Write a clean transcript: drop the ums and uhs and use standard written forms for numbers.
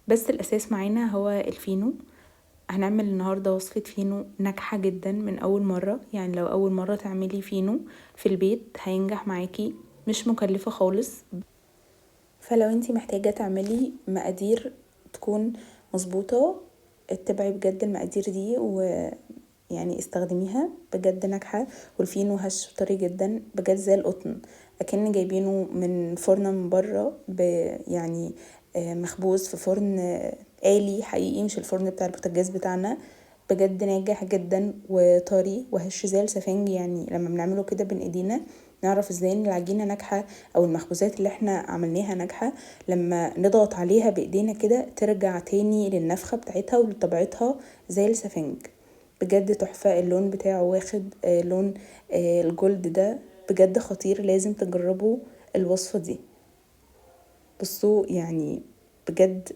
بس الأساس معانا هو الفينو. هنعمل النهاردة وصفة فينو ناجحة جدا من أول مرة، يعني لو أول مرة تعملي فينو في البيت هينجح معاكي، مش مكلفة خالص. فلو انتي محتاجة تعملي مقادير تكون مظبوطة اتبعي بجد المقادير دي ويعني استخدميها، بجد ناجحة. والفينو هش طري جدا بجد زي القطن، اكن جايبينه من فرن من بره، يعني مخبوز في فرن آلي حقيقي، مش الفرن بتاع البوتاجاز بتاعنا. بجد ناجح جدا وطري وهش زي السفنج، يعني لما بنعمله كده بين ايدينا نعرف ازاي ان العجينة ناجحة او المخبوزات اللي احنا عملناها ناجحة. لما نضغط عليها بايدينا كده ترجع تاني للنفخة بتاعتها ولطبيعتها زي السفنج. بجد تحفة، اللون بتاعه واخد لون الجولد ده، بجد خطير. لازم تجربوا الوصفة دي. بصوا يعني بجد